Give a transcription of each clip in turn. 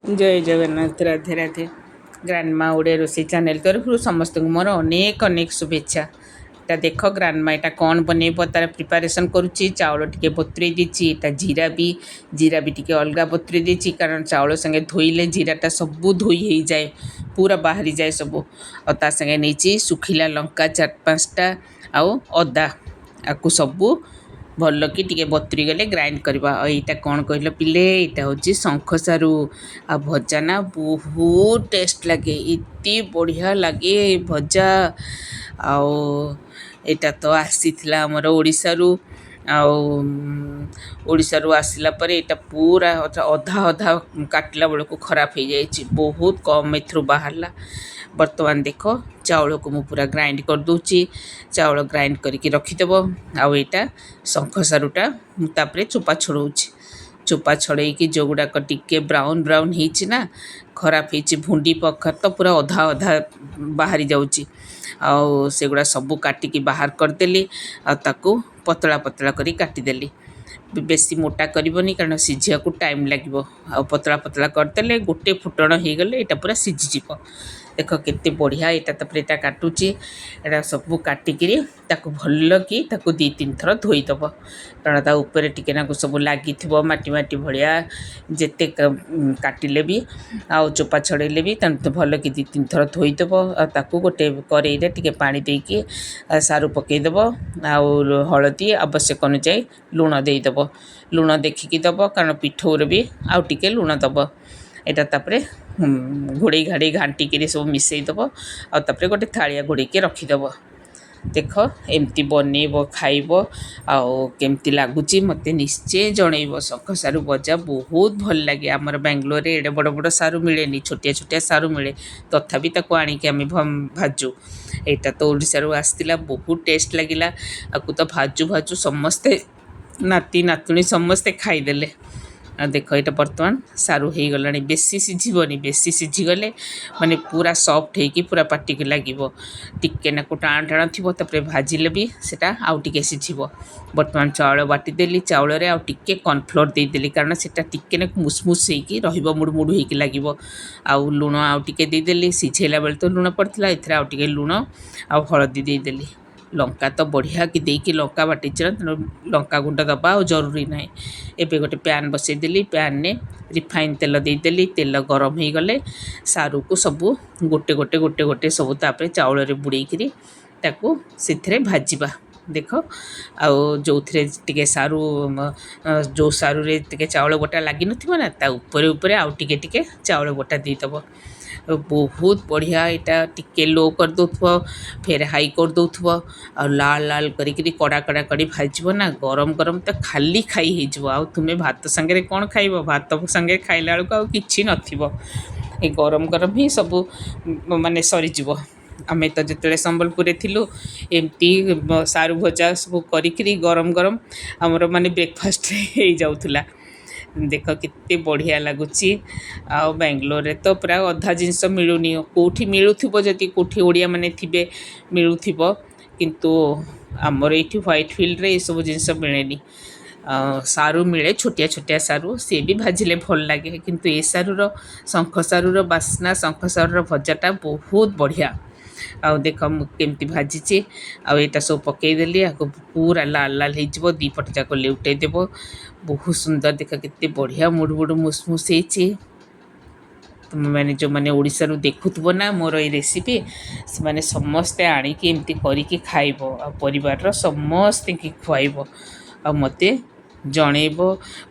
ଜୟ Jagannath, Radhe Radhe. Grandma Odia ରୋଷେଇ channel ତରଫରୁ ସମସ୍ତଙ୍କୁ ମୋର ଅନେକ ଅନେକ ଶୁଭେଚ୍ଛା। ଏଇଟା ଦେଖ, ଗ୍ରାଣ୍ଡମା ଏଇଟା କ'ଣ ବନେଇବ ତାର ପ୍ରିପାରେସନ୍ କରୁଛି। ଚାଉଳ ଟିକେ ବତୁରେଇ ଦେଇଛି। ଏଇଟା ଜିରା ବି ଟିକେ ଅଲଗା ବତୁରେଇ ଦେଇଛି, କାରଣ ଚାଉଳ ସାଙ୍ଗେ ଧୋଇଲେ ଜିରାଟା ସବୁ ଧୋଇ ହେଇଯାଏ, ପୁରା ବାହାରିଯାଏ ସବୁ। ଆଉ ତା ସାଙ୍ଗେ ନେଇଛି ଶୁଖିଲା ଲଙ୍କା ଚାରି ପାଞ୍ଚଟା ଆଉ ଅଦା। ଆକୁ ସବୁ ଭଲ କି ଟିକେ ବତୁରି ଗଲେ ଗ୍ରାଇଣ୍ଡ କରିବା। ଆଉ ଏଇଟା କ'ଣ କହିଲ ପିଲେ? ଏଇଟା ହେଉଛି ଶଙ୍ଖ ସାରୁ। ଆଉ ଭଜା ନା ବହୁତ ଟେଷ୍ଟ ଲାଗେ, ଏତେ ବଢ଼ିଆ ଲାଗେ ଭଜା। ଆଉ ଏଇଟା ତ ଆସିଥିଲା ଆମର ଓଡ଼ିଶାରୁ। ଆଉ ଓଡ଼ିଶାରୁ ଆସିଲା ପରେ ଏଇଟା ପୁରା ଅଧା ଅଧା କାଟିଲା ବେଳକୁ ଖରାପ ହେଇଯାଇଛି। ବହୁତ କମ୍ ଏଥିରୁ ବାହାରିଲା। ବର୍ତ୍ତମାନ ଦେଖ, ଚାଉଳକୁ ମୁଁ ପୁରା ଗ୍ରାଇଣ୍ଡ କରିଦେଉଛି। ଚାଉଳ ଗ୍ରାଇଣ୍ଡ କରିକି ରଖିଦେବ। ଆଉ ଏଇଟା ଶଙ୍ଖ ସାରୁଟା ମୁଁ ତାପରେ ଚୋପା ଛଡ଼ଉଛି। ଚୋପା ଛଡ଼େଇକି ଯେଉଁଗୁଡ଼ାକ ଟିକେ ବ୍ରାଉନ୍ ବ୍ରାଉନ୍ ହେଇଛି ନା ଖରାପ ହେଇଛି, ଭୁଣ୍ଡି ପଖର ତ ପୁରା ଅଧା ଅଧା ବାହାରି ଯାଉଛି। ଆଉ ସେଗୁଡ଼ା ସବୁ କାଟିକି ବାହାର କରିଦେଲି ଆଉ ତାକୁ ପତଳା ପତଳା କରି କାଟିଦେଲି। ବେଶୀ ମୋଟା କରିବନି, କାରଣ ସିଝିବାକୁ ଟାଇମ୍ ଲାଗିବ। ଆଉ ପତଳା ପତଳା କରିଦେଲେ ଗୋଟେ ଫୁଟଣ ହେଇଗଲେ ଏଇଟା ପୁରା ସିଝିଯିବ। ଦେଖ କେତେ ବଢ଼ିଆ ଏଇଟା। ତାପରେ ଏଇଟା କାଟୁଛି। ଏଇଟା ସବୁ କାଟିକିରି ତାକୁ ଭଲ କି ତାକୁ ଦୁଇ ତିନି ଥର ଧୋଇଦେବ, କାରଣ ତା ଉପରେ ଟିକେ ନାକୁ ସବୁ ଲାଗିଥିବ ମାଟି ମାଟି ଭଳିଆ, ଯେତେ କାଟିଲେ ବି ଆଉ ଚୋପା ଛଡ଼େଇଲେ ବି। ତେଣୁ ଭଲ କି ଦୁଇ ତିନି ଥର ଧୋଇଦେବ। ଆଉ ତାକୁ ଗୋଟେ କରେଇରେ ଟିକେ ପାଣି ଦେଇକି ସାରୁ ପକାଇଦେବ ଆଉ ହଳଦୀ, ଆବଶ୍ୟକ ଅନୁଯାୟୀ ଲୁଣ ଦେଇଦେବ। ଲୁଣ ଦେଖିକି ଦେବ, କାରଣ ପିଠଉରେ ବି ଆଉ ଟିକେ ଲୁଣ ଦେବ। ଏଇଟା ତାପରେ ଘୋଡ଼େଇ ଘାଡ଼େଇ ଘାଣ୍ଟିକିରି ସବୁ ମିଶାଇଦେବ ଆଉ ତାପରେ ଗୋଟେ ଥାଳିଆ ଘୋଡ଼େଇକି ରଖିଦେବ। ଦେଖ, ଏମିତି ବନେଇବ, ଖାଇବ ଆଉ କେମିତି ଲାଗୁଛି ମୋତେ ନିଶ୍ଚୟ ଜଣେଇବ। ଶଙ୍ଖ ସାରୁ ଭଜା ବହୁତ ଭଲ ଲାଗେ। ଆମର ବାଙ୍ଗାଲୋରରେ ଏଡ଼େ ବଡ଼ ବଡ଼ ସାରୁ ମିଳେନି, ଛୋଟିଆ ଛୋଟିଆ ସାରୁ ମିଳେ। ତଥାପି ତାକୁ ଆଣିକି ଆମେ ଭାଜୁ। ଏଇଟା ତ ଓଡ଼ିଶାରୁ ଆସିଥିଲା, ବହୁତ ଟେଷ୍ଟ ଲାଗିଲା। ଆକୁ ତ ଭାଜୁ ଭାଜୁ ସମସ୍ତେ ନାତି ନାତୁଣୀ ସମସ୍ତେ ଖାଇଦେଲେ। ଆଉ ଦେଖ, ଏଇଟା ବର୍ତ୍ତମାନ ସାରୁ ହେଇଗଲାଣି। ବେଶୀ ସିଝିବନି। ବେଶୀ ସିଝିଗଲେ ମାନେ ପୁରା ସଫ୍ଟ ହେଇକି ପୁରା ପାଟିକୁ ଲାଗିବ। ଟିକେ ନାକୁ ଟାଣ ଟାଣ ଥିବ, ତାପରେ ଭାଜିଲେ ବି ସେଇଟା ଆଉ ଟିକେ ସିଝିବ। ବର୍ତ୍ତମାନ ଚାଉଳ ବାଟିଦେଲି। ଚାଉଳରେ ଆଉ ଟିକେ କର୍ଣ୍ଣଫ୍ଲୋର୍ ଦେଇଦେଲି, କାରଣ ସେଇଟା ଟିକେ ନାକୁ ମୁସମୁସ ହେଇକି ରହିବ, ମୁଡ଼ୁ ମୁଡ଼ୁ ହେଇକି ଲାଗିବ। ଆଉ ଲୁଣ ଆଉ ଟିକେ ଦେଇଦେଲି। ସିଝେଇଲା ବେଳେ ତ ଲୁଣ ପଡ଼ିଥିଲା, ଏଥିରେ ଆଉ ଟିକେ ଲୁଣ ଆଉ ହଳଦୀ ଦେଇଦେଲି। ଲଙ୍କା ତ ବଢ଼ିଆ କି ଦେଇକି ଲଙ୍କା ବାଟିଛି ନା, ତେଣୁ ଲଙ୍କା ଗୁଣ୍ଡ ଦେବା ଆଉ ଜରୁରୀ ନାହିଁ। ଏବେ ଗୋଟେ ପ୍ୟାନ୍ ବସେଇଦେଲି। ପ୍ୟାନ୍ରେ ରିଫାଇନ୍ ତେଲ ଦେଇଦେଲି। ତେଲ ଗରମ ହେଇଗଲେ ସାରୁକୁ ସବୁ ଗୋଟେ ଗୋଟେ ଗୋଟେ ଗୋଟେ ସବୁ ତାପରେ ଚାଉଳରେ ବୁଡ଼େଇକିରି ତାକୁ ସେଥିରେ ଭାଜିବା। ଦେଖ, ଆଉ ଯେଉଁଥିରେ ଟିକେ ସାରୁ, ଯେଉଁ ସାରୁରେ ଟିକେ ଚାଉଳ ବଟା ଲାଗିନଥିବ ନା, ତା ଉପରେ ଉପରେ ଆଉ ଟିକେ ଟିକେ ଚାଉଳ ବଟା ଦେଇଦେବ। ବହୁତ ବଢ଼ିଆ। ଏଇଟା ଟିକେ ଲୋ କରିଦେଉଥିବ, ଫେର ହାଇ କରିଦେଉଥିବ ଆଉ ଲାଲ ଲାଲ କରିକିରି କଡ଼ା କଡ଼ା କରି ଭାଜିବ ନା, ଗରମ ଗରମ ତ ଖାଲି ଖାଇ ହେଇଯିବ। ଆଉ ତୁମେ ଭାତ ସାଙ୍ଗରେ କ'ଣ ଖାଇବ? ଭାତ ସାଙ୍ଗରେ ଖାଇଲା ବେଳକୁ ଆଉ କିଛି ନଥିବ। ଏ ଗରମ ଗରମ ହିଁ ସବୁ ମାନେ ସରିଯିବ। ଆମେ ତ ଯେତେବେଳେ ସମ୍ବଲପୁରରେ ଥିଲୁ, ଏମିତି ସାରୁ ଭଜା ସବୁ କରିକିରି ଗରମ ଗରମ ଆମର ମାନେ ବ୍ରେକଫାଷ୍ଟ ହେଇଯାଉଥିଲା। ଦେଖ କେତେ ବଢ଼ିଆ ଲାଗୁଛି। ଆଉ ବାଙ୍ଗାଲୋରରେ ତ ପ୍ରାୟ ଅଧା ଜିନିଷ ମିଳୁନି। କେଉଁଠି ମିଳୁଥିବ, ଯଦି କେଉଁଠି ଓଡ଼ିଆମାନେ ଥିବେ ମିଳୁଥିବ, କିନ୍ତୁ ଆମର ଏଇଠି ହ୍ୱାଇଟ୍ ଫିଲ୍ଡରେ ଏସବୁ ଜିନିଷ ମିଳେନି। ସାରୁ ମିଳେ, ଛୋଟିଆ ଛୋଟିଆ ସାରୁ, ସିଏ ବି ଭାଜିଲେ ଭଲ ଲାଗେ, କିନ୍ତୁ ଏ ସାରୁର, ଶଙ୍ଖ ସାରୁର ବାସ୍ନା, ଶଙ୍ଖ ସାରୁର ଭଜାଟା ବହୁତ ବଢ଼ିଆ। ଆଉ ଦେଖ ମୁଁ କେମିତି ଭାଜିଛି। ଆଉ ଏଇଟା ସବୁ ପକାଇଦେଲି। ଆକୁ ପୁରା ଲାଲ ଲାଲ ହେଇଯିବ, ଦୁଇ ପଟ ଯାକ ଲେଉଟେଇ ଦେବ। ବହୁତ ସୁନ୍ଦର। ଦେଖ କେତେ ବଢ଼ିଆ ମୁଡ଼ୁ ମୁଡ଼ୁ ମୁସମୁସ ହେଇଛି। ତୁମେମାନେ ଯେଉଁମାନେ ଓଡ଼ିଶାରୁ ଦେଖୁଥିବ ନା ମୋର ଏଇ ରେସିପି, ସେମାନେ ସମସ୍ତେ ଆଣିକି ଏମିତି କରିକି ଖାଇବ ଆଉ ପରିବାରର ସମସ୍ତଙ୍କୁ ଖୁଆଇବ ଆଉ ମୋତେ ଜଣେଇବ,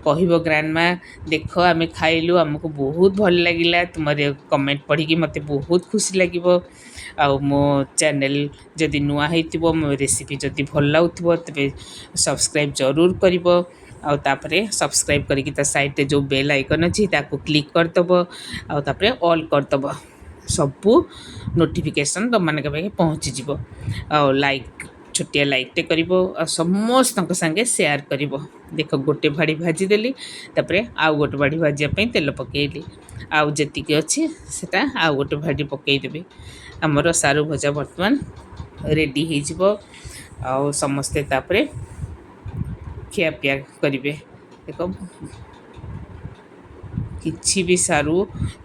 କହିବ, "ଗ୍ରାଣ୍ଡମା, ଦେଖ ଆମେ ଖାଇଲୁ, ଆମକୁ ବହୁତ ଭଲ ଲାଗିଲା।" ତୁମର କମେଣ୍ଟ ପଢ଼ିକି ମୋତେ ବହୁତ ଖୁସି ଲାଗିବ। ଆଉ ମୋ ଚ୍ୟାନେଲ୍ ଯଦି ନୂଆ ହେଇଥିବ, ମୋ ରେସିପି ଯଦି ଭଲ ଲାଗୁଥିବ, ତେବେ ସବସ୍କ୍ରାଇବ୍ ଜରୁର କରିବ। ଆଉ ତାପରେ ସବସ୍କ୍ରାଇବ୍ କରିକି ତା ସାଇଡ଼୍ରେ ଯେଉଁ ବେଲ୍ ଆଇକନ୍ ଅଛି, ତାକୁ କ୍ଲିକ୍ କରିଦେବ ଆଉ ତାପରେ ଅଲ୍ କରିଦେବ। ସବୁ ନୋଟିଫିକେସନ୍ ତୁମମାନଙ୍କ ପାଖେ ପହଞ୍ଚିଯିବ। ଆଉ ଲାଇକ୍, ଛୋଟିଆ ଲାଇକ୍ଟେ କରିବ ଆଉ ସମସ୍ତଙ୍କ ସାଙ୍ଗେ ସେୟାର କରିବ। ଦେଖ, ଗୋଟେ ଭାଡ଼ି ଭାଜିଦେଲି, ତାପରେ ଆଉ ଗୋଟେ ଭାଡ଼ି ଭାଜିବା ପାଇଁ ତେଲ ପକାଇଲି। ଆଉ ଯେତିକି ଅଛି ସେଟା ଆଉ ଗୋଟେ ଭାଡ଼ି ପକାଇଦେବି। ଆମର ସାରୁ ଭଜା ବର୍ତ୍ତମାନ ରେଡ଼ି ହେଇଯିବ ଆଉ ସମସ୍ତେ ତାପରେ ଖିଆପିଆ କରିବେ। ଦେଖ। କିଛି ବି ସାରୁ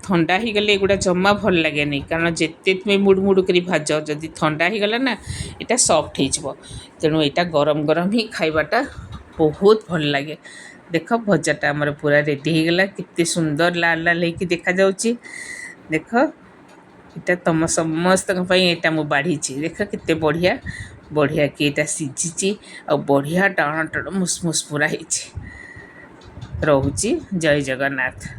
ଥଣ୍ଡା ହେଇଗଲେ ଏଗୁଡ଼ା ଜମା ଭଲ ଲାଗେନି, କାରଣ ଯେତେ ତୁମେ ମୁଡ଼ୁ ମୁଡ଼ୁ କରି ଭାଜ, ଯଦି ଥଣ୍ଡା ହେଇଗଲା ନା, ଏଇଟା ସଫ୍ଟ ହେଇଯିବ। ତେଣୁ ଏଇଟା ଗରମ ଗରମ ହିଁ ଖାଇବାଟା ବହୁତ ଭଲ ଲାଗେ। ଦେଖ, ଭଜାଟା ଆମର ପୁରା ରେଡ଼ି ହେଇଗଲା। କେତେ ସୁନ୍ଦର ଲାଲ ଲାଲ ହେଇକି ଦେଖାଯାଉଛି। ଦେଖ, ଏଇଟା ତମ ସମସ୍ତଙ୍କ ପାଇଁ ଏଇଟା ମୁଁ ବାଢ଼ିଛି। ଦେଖ, କେତେ ବଢ଼ିଆ ବଢ଼ିଆ କି ଏଇଟା ସିଝିଛି ଆଉ ବଢ଼ିଆ ଟାଣ ଟାଣ ମୁସମୁସ ପୁରା ହେଇଛି। ରହୁଛି, ଜୟ ଜଗନ୍ନାଥ।